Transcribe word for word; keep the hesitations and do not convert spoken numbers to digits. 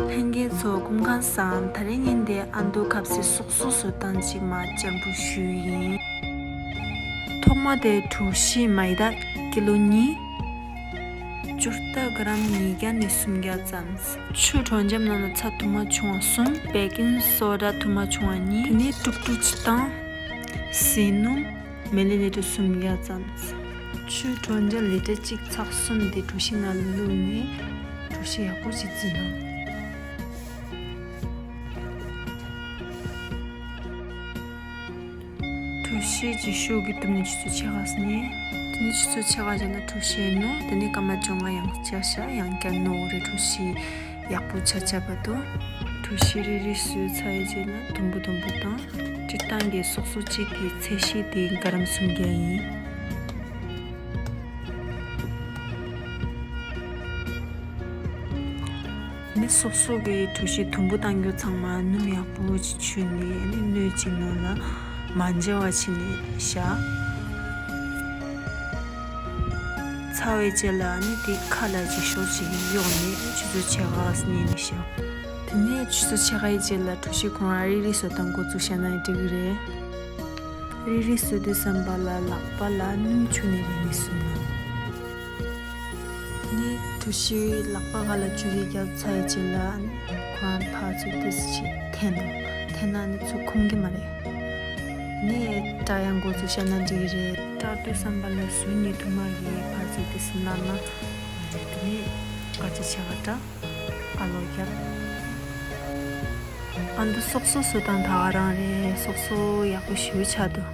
ལྷན་རྒྱས་ཚོ་སྐུ་ཁམས་བཟང་། དེ་རིང་ཉིན་དེ་ཨ་མདོ་ཁབ་སའི་སོག་སོག་བཟོ་སྟངས་ཅིག་མར་སྤྱན་འབུལ་ཞུས་ཡིན། ཐོག་མ་དེ་གྲོ་ཞིབ་མའི་དཱ་ཀི་ལོ་གཉིས། སྐྱུར་རྟ་ག་རམ་ཉིས་བརྒྱ་ནས་སུམ་བརྒྱ་ཙམ། ཆུ་དྲོ་འཇམ་ནང་ལ་ཚྭ་དུ་མ་ཆུང་བ་གསུམ། བེ་ཀིང་སོ་ཌ་དུ་མ་ཆུང་བ་གཉིས། དེ་ནས་དཀྲུག་དཀྲུག་ཅིག་བཏང་། ཟས་སྣུམ་མི་ལི་ལི་ཊར་སུམ་བརྒྱ་ཙམ། ཆུ་དྲོ་འཇམ་ལི་ཊར་གཅིག་ཚེག་གསུམ་དེ་གྲོ་ཞིབ་ནང་བླུགས་ནས་གྲོ་ཞིབ་ཡག་པོ་ཞིག་བརྫིས་གནང་། གྲོ་ཞིབ་ཀྱི་ཤུགས་ཀྱིས་བཏུམས་ནས་ཆུ་ཚོད་ཕྱེད་ཀ་ཙམ་ཉལ། དེ་ནས་ཆུ་ཚོད་ཕྱེད་ཀ་རྗེས་ལ་གྲོ་ཞིབ་བླུགས། དེ་ནས་སྐར་མ་བཅོ་ལྔ་ཡང་བསྐྱར་བཞག་ཡང་བསྐྱར་བླུགས་རེ། གྲོ་ཞིབ་ཡག་པོ་ཆགས་ཆགས་བར་དུ། གྲོ་ཞིབ་རིལ་རིལ་བཟོས་ཚར་བའི་རྗེས་ལ་དུམ་བུ་དུམ་བུ་བཏང་། སྤྱིར་བཏང་གི་སོག་སོག་གཅིག་གི་ཚད་གཞི་དེ་ག་རམ་སུམ་བརྒྱ་ཡིན། ནི་སོག་སོག་གི་གྲོ་ཞིབ་དུམ་བུ་བཏང་རྒྱུ་ཚང་མ་སྣུམ་ཡག་པོ་ཅིག་བྱུགས་ནས་ནི་སྣོད་ཅིག་ནང་ལ་མ་འབྱར་བ་བྱས་ནས་བཞག་ཚར་བའི་རྗེས་ལ་ནི་དེ་ཁ་ལ་འགྱིག་ཤོག་ཅིག་གཡོགས་ནས་ཆུ་ཚོད་ཕྱེད་ཀ་ཙམ་ཉལ་ནས་བཞག་དེ་ནས་ཆུ་ཚོད་ཕྱེད་ཀའི་རྗེས་ལ་གྲོ་ཞིབ་ཁོ་རང་རིལ་རིལ་བཟོ་སྟངས་འགོ་བཙུགས་བཞག་ན་འགྲིག་གི་རེད། རིལ་རིལ་བཟོ་དུས་ཙམ་པ་ལ་ལག་པ་ལ་སྣུམ་བྱུགས་ནས་རིལ་རིལ་བཟོས་ནས། ནི་གྲོ་ཞིབ་ལག་པ་ཁ་ལ་བྱུགས་རེས་བརྒྱབ་ཚར་བའི་རྗེས་ལ་ཁོ་རང་ཕར་ཚུར་ཏོག་ཙམ་ཅིག་འཐེན་ན། འཐེན་ན་ནི་ཚུར་ཁུམ་གི་མ་རེད། ནི་བཀྲ་ཡང་འགོ་ཚུགས་བཞག་ན་འགྲིག་གི་རེད། བཀྲ་དུས་ཙམ་པ་ལ་ཟུར་གཉིས་དུ་མ་གིས་ཕར་ཚུར་ཏོག་ཙམ་བསྣམས་ན་འགྲིག་དེ་ནི་སྐར་ཆ་ཕྱེད་ཀ་བཀྲ། ཨ་ལོ་རྒྱབ། ཨ་མདོ་སོག་སོག་བཟོ་སྟངས་ད་ག་རང་རེད། སོག་སོག་ཡག་པོ་ཞེ་པོ་ཆགས་འདུག